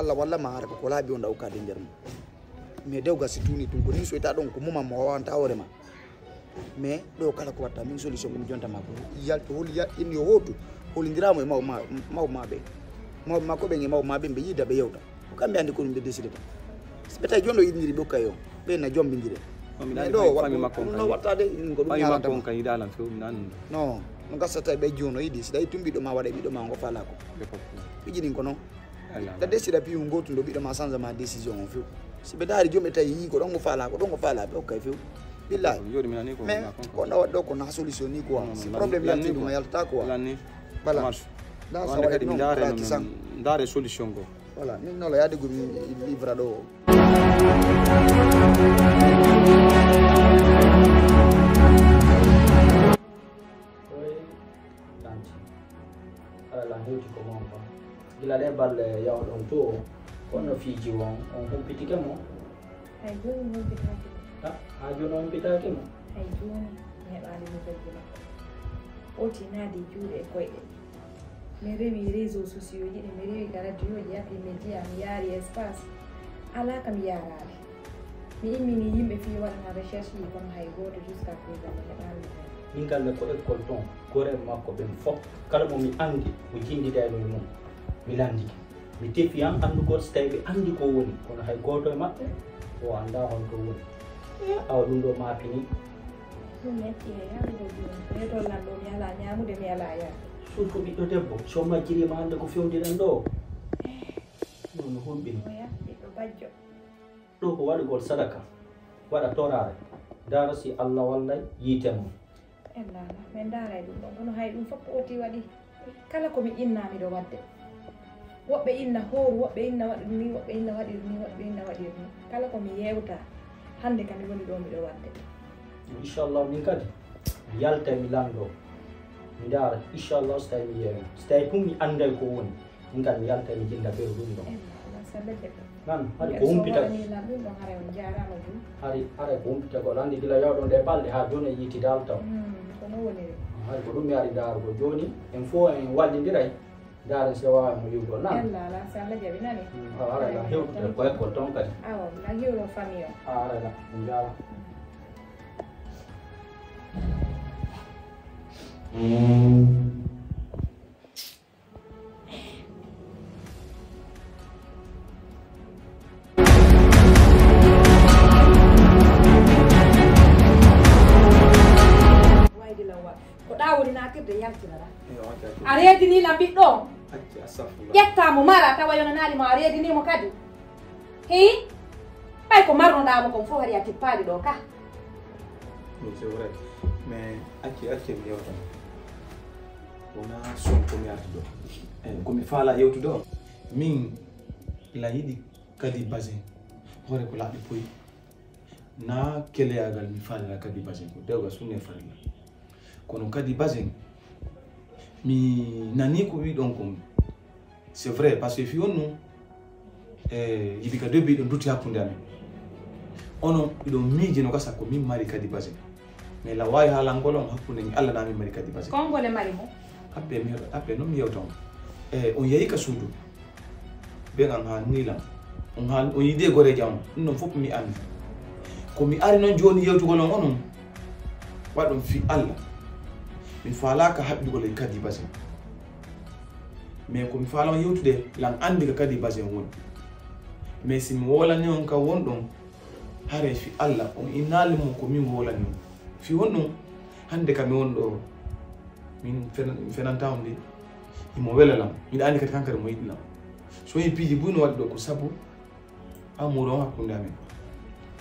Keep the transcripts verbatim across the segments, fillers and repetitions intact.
Walla walla ma hara ko ko laabi on ɗaw kadi nder mum. Mais dewgal si tuuni tun ko ni soyta ɗon ko muma mo wawanta hoore ma. Mais ɗo kala ko watta min solution ko mi jonta ma ko. Yalto hol ya inni o hotu. Holindiramo e maw ma maw ma ɓe. Maw ma ko ɓen e maw ma ɓen ɓe yida ɓe yewta. Ko kamɓe andi ko ɗum ɓe décidé ta. Si ɓe tawi jondo idniri ɓe okkay on. Ɓe na jombindire. Mais ɗo fami makko on no wattade ko ɗum yalanta ma. Kan yiɗa lan few mi nan. Non. No gasata ɓe jono idi si tawi tumbiɗo ma waɗa ɓiɗɗo ma ngo fala ko. Ɓe fof. Ɓe jinin ko non. La décide piyu gotu ndo ɓiɗɗo ma changement décision on few. Si ɓe daari jom ɓe tawi yi ko ɗon ko faala ko ɗon ko faala ɓe okkay few. Billahi. Mais ko na waɗɗo ko na solution ni quoi. Si problème yalti ɗum a yaltata quoi. Voilà. Wande kadi mi ndaare no ndaare solution go. Voilà, min nola yaade go mi livra ɗo. Oye, tanti. Aɗa lan hewti ko mon ba. Gila ɗe balle yawɗon to o, kono fiiji won, on humpitike mo? Hay jooni mi humpitaaki mo. Ha jooni on humpitaaki mo? Hay jooni mi heɓaali nouvelle ji makko. O tinaade juuɗe e koyɗe. Mi rewi réseau sociaux ji ɗi, mi rewi ka radio ji, api média, mi yaari espace. Alaa ka mi yaaraali. Mi immini yimɓe fii waɗana recherche ji kono hay gooto jusqu'à présent mi heɓaali nouvelle. Min kala ko école ton, goreeɓe makko ɓen fof, kala mo mi anndi o jinndidayno e mum, mi lanndike. Mi tefi an anndugol so tawi ɓe anndi ko woni, kono hay gooto e maɓɓe o anndaa hol to woni. E awa ɗum ɗo maapini. Ɗum metti e yaarude ɗum. Reto lan ɗo mi alaa ñaamude mi alaa yarde. Surtout ɓiɗɗo debbo, so majjiriima hannde ko fewndi ɗen ɗo. Non no hulɓini. Oya, ɓiɗɗo bajjo. Ɗo ko waɗugol sadaka, waɗa toraare, ndaara si Allah wallay yiite mum. Ella ala, min ndaaray ɗum ɗon, kono hay ɗum fof ko oti waɗi. Kala ko mi inna miɗo waɗde. Woɓɓe inna hooru, woɓɓe inna waɗir ni, woɓɓe inna waɗir ni, woɓɓe inna waɗir ni. Kala ko mi yeewta, hannde kam mi woni ɗo miɗo waɗde. Inchallah min kadi mi yaltay mi lanndo, mi ndaara inchallah so tawi mi yeewma, so tawi tun mi annday ko woni. Min kam mi yalta mi jinda ɓeru ɗum ɗo. Nan hari ko humpita. Hari hari ko humpita ko landi gila yawɗo nde balɗe ha joni e yiti dal taw. Hari ko ɗum mi ari ndarugo joni en fo en wallindiray. Ndaren se wawa mo yugol nan. Awa ara la hewtude ko école ton kadi. Awa la hewro famille o. Ara la on jara. Wayde law wa ko ɗa woni natirde yaltinata. A reedini lam ɓiɗɗo on. Ƴetta mo mara tawa yonanaali mo a reedini mo kadi. Hi ɓay ko marnoɗa mo kon fof hari a tippaali ɗo ka. Oui, c'est vrai. Mais acci acci mi yewta. Wona son ko mi arti ɗo. Eyi ko mi faala yewtude on. Min la yiɗi kadi basin hoore ko laaɓi poyi. Na keleyagal mi faalira kadi basin ko dewgal sunne farilla. Kono kadi basin mi nani ko wiɗon kon. C'est vrai parce que fi on non e yiɗi ka debbi ɗon dutti hakkunde amen. Onon iɗon miiji no gasa ko min mari kadi basin. Mais la wawi haalangol on hakkunde mi Allah na min mari kadi basin. Kongole mari mo. Appe mi appe non mi yewta on. E on yayi ka suudu. Ɓen an haalni lan on haal on yidi e goreejo am ɗum ɗon fof mi anndi. Ko mi ari noon jooni yewtugol on onon waɗon fii Allah. Mi faalaaka haɓɓugol e kadi basin. Mais ko mi faala on yewtude lan anndi ka kadi basin woni. Mais si mi woolani on ka wonɗon haray fii Allah on innaali mo ko min woolani on. Fii honɗum hannde ka mi wonɗo min fenanta on de. Himo wela lam miɗa anndi kadi kankadi mo yiɗi lam. So woni piiji buy no waɗi ɗo ko sabu amour on hakkunde amen.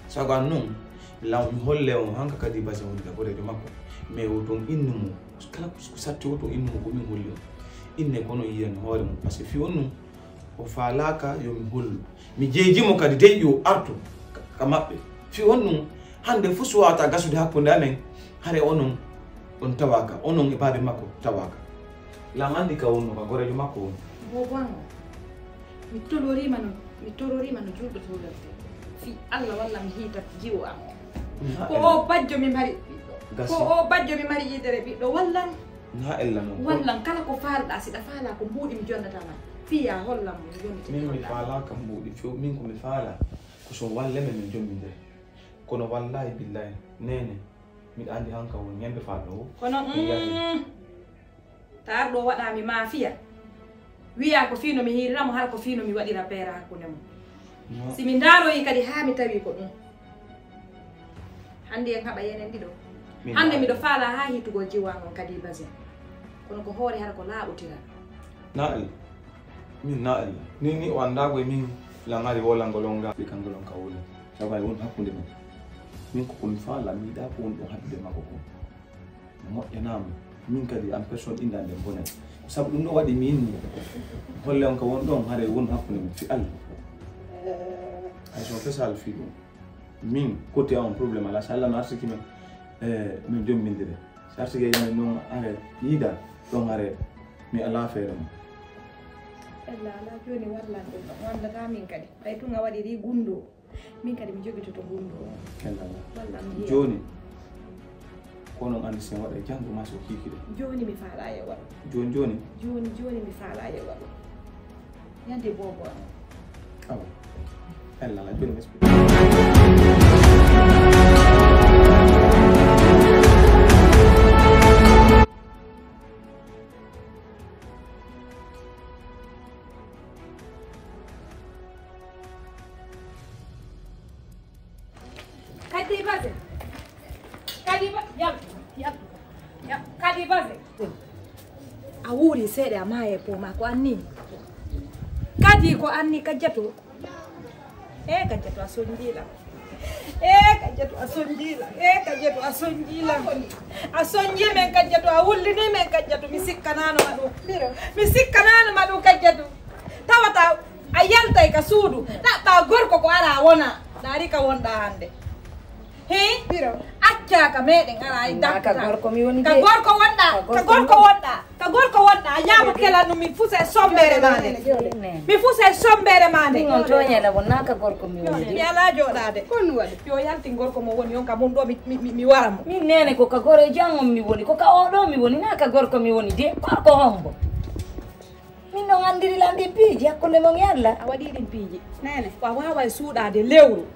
Sago an noon law mi holle on hanka kadi base woni ka goreejo makko. Mais woto on innu mo kala ko satti woto on innu mo ko min holli on. Inne kono yiyan hoore mum parce que fi on ɗum o faalaaka yo mi hollu. Mi jeejimo kadi deƴƴi o artu ka maɓɓe. Fii honɗum hannde fuu suwata gasude hakkunde amen hare onon on tawaaka onon e baabe makko tawaaka. Lam anndi ka wonno ka goreejo makko woni. Bobo an mi tolorima no mi tororima no julɗo tolorte fii Allah walla mi hiita jiwo am. Ko o bajjo mi mari ɓiɗɗo ko o bajjo mi mari yidere ɓiɗɗo wallan. Na ella noon. Wallan kala ko faalɗaa si ɗa faalaa ko mbuuɗi mi jonnata ma. Fiya hollam mo, yonti min mi faala kam mbuuɗi few, min ko mi faala ko so walle men min jommindire. Kono wallahi billahi, nene, miɗa andi hanka won ñande faɗɗo o. Kono, mi yahi. Mm, ta arɗo waɗa mi maafiya. Wiya ko fino mi hiirira mo, hara ko fino mi waɗira peera hakkunde mo. No. Si mi ndaaroyi kadi haa mi tawi ko ɗum. Hannde en haɓa yenen ɗiɗo. Min Hannde naali. Miɗo faala haa hitugol jiwa ngon kadi basin. Kono ko hoore hara ko laaɓotira. Naali. Min naali. Ni, ni o anndaa ko e min langari wo langol on ga. Ɓe kangol on ka woni. Sabu ay won hakkunde men. Min ko ko mi faala, mi yiɗaa ko woni ɗon haɗude makko ko. Moƴƴanaama. Min kadi en personne innde an nden bonay. Ko sabu ɗum ɗo waɗi mi inni. Holle on ka won ɗon, hare won hakkunde men fi Allah. Ay so fesal fi ɗum. Min, kotti on problème ala. So Allah no arsiki men, eh, min jombindire. So arsiki yani noon, hare yiida ɗon, hare mi ala feere mum. Allah ala jooni wallan ɗum ɗon. Wallata min kadi. Ɓay tun a waɗiri gunndo. Min kadi mi jogitoto gunndo o. Kella. Wallan mi hiya. Jooni, ko onon anndi si en waɗa janngo maa si o kiikiɗe. Jooni mi faalaa e waɗu. Jooni, jooni? Jooni, jooni mi faalaa e waɗu. Yande boobo am. Awa. Kella, la jooni mi explique. Kadi base. Kadi ba-, yal, yal, yal. Kadi base. A wuuri seeɗa, a maaya e poma, ko anni. Kadi ko anni, Kajjatu. E Kajjatu, a sonjiila. E Kajjatu, a sonjiila. E Kajjatu, a sonjiila. A sonji men, Kajjatu, a wullini men, Kajjatu. Mi sikkanaano ma ɗum. Mi sikkanaano ma ɗum, Kajjatu. Tawata a yaltay ka suudu, ɗaɓɓa gorko ko ara wona. Ndaari ka wonɗa hannde. He? Biro. Accaa ka meɗen ara e dakka. Ka gorko mi woni de. Ka gorko wonɗa. Ka gorko wonɗa. Ka gorko wonɗa. A yaama kelan ɗum mi fusa e sombere ma nde. Mi fusa e sombere ma nde. Min on toñela won na ka gorko mi woni de. Mi ala joɗade. Kon waɗi. Yo yaltin gorko mo woni on ka mum ɗo mi, mi, mi, mi wara mo. Min nene ko ka gore jangom mi woni. Ko ka o ɗo mi woni. Na ka gorko mi woni de. Gorko hombo. Min non anndiri lan ɗin piiji hakkunde mon e Alla. A waɗi ɗin piiji. Nene. Ko a waaway suuɗaade lewru.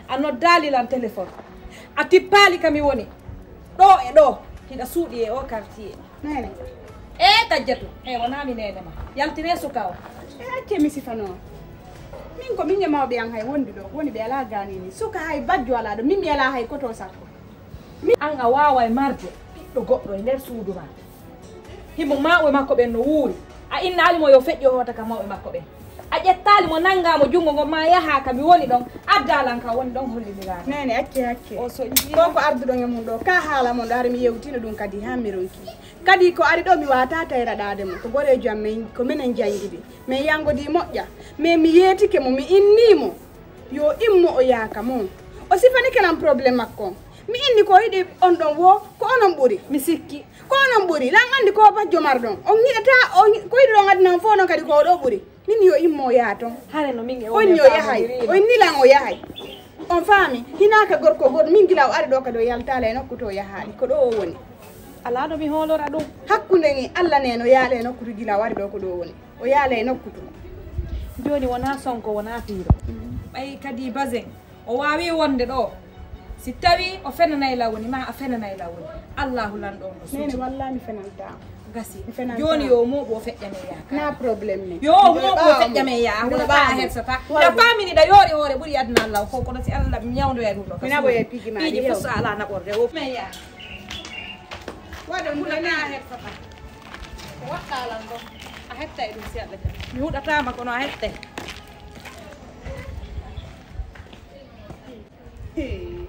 A noddaali lan téléphone. A tippaali ka mi woni. Ɗo e ɗo. Hiɗa suuɗi e o quartier. Nene. E Kajjatu. He wonaa mi nene ma. Yaltine suka o. E acce mi sifanoo. Min ko min e mawɓe an hay wondi ɗo. Woni ɓe alaa gaani ni. Suka hay bajjo alaa ɗo. Min mi alaa hay koto sakko. Mi an a waaway marde ɓiɗɗo goɗɗo e nder suudu ma. Himo mawɓe makko ɓen no wuuri. A innaali mo yo feƴƴo hoota ka mawɓe makko ɓen. A ƴettaali mo nanngaa mo junngo ngon ma yahaa ka mi woni ɗon. Addaa lan ka woni ɗon holliniraa. Nene, acce, acce. O so njii. Ko ko arduɗon e mum ɗo. Ka haala mon ɗo, hari mi yewtino ɗum kadi haa mi ronki. Kadi ko ari ɗo mi waata tayra ɗaade mo. Ko goreejo am men, ko menen janngidi. Men yanngodi moƴƴa. Men mi yeetike mo, mi innii mo. Yo immo o yaaka mo. O sifanike lan problème makko. Mi inni ko yiɗi on ɗon wo, ko onon ɓuri. Mi sikki. Ko onon ɓuri. Lan anndi ko bajjo marɗon. On yiɗata, on, ko yiɗi ɗon aduna on fof non kadi ko oɗo ɓuri. Min yo immo o yaha ton. Hare no min e on yo yahay. O inni lan o yahay. On faami. Hinaaka gorko goɗɗo. Min gila o ari ɗo kadi o yaltaala e nokku to o yahaali. Ko ɗo o woni. Alaa no mi hoolora ɗum. Hakkunde ni Alla ne no yaala e nokku to gila o ari ɗo ko ɗo o woni. O yaala e nokku to. Jooni wonaa sonko, wonaa piiro. Ɓay kadi basen. O waawi wonde ɗo. Si tawi o fenanay lawoni, ma a fenanay lawoni. Allahu lanɗo on o suuti. Nene, wallaa mi fenantaa. Gasi. Mi fenantaa. Jooni yo o mooɓu o feƴƴa men yaaka. Na problème ni. Yo o mooɓu o feƴƴa men yaaka. Miɗo ɓaawa mo. Miɗo ɓaawa mo. Hono taa hersa ta. Ya faamini da yoori hoore ɓuri aduna Allah o fof, kono si Allah ñawndoya ɗum ɗo. Mi naɓoya piiji ma ɗi, yo. Men yaaka. Piiji fusa ala naɓorde. O men yaaka. Waɗa ɗum na hersa ta. Ko waɗɗa lan ɗo. A hetta e ɗum si Allah jaɓi. Mi huɗataama kono a hettay. Hee.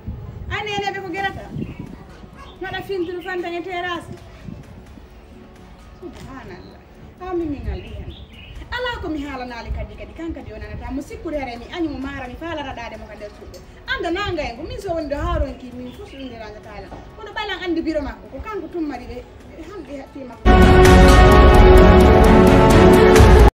A nene ɓe ko gerata. Naɗa fintunu fantan e terrasse. Subhanallah. A min min alɗi hen. Alaa ko mi haalanaali kadi kadi kan kadi o nanata. Mo sikkuri hare mi añi mo maara mi faalata ɗaade mo ka nder suuɗo. Annda nanga en ko min so woni ɗo haa ronki min fof so ɗum nde rangata lan. Kono ɓaylan anndi biro makko ko kanko tummari ɓe. Ɓe hamɓe haqqi makko.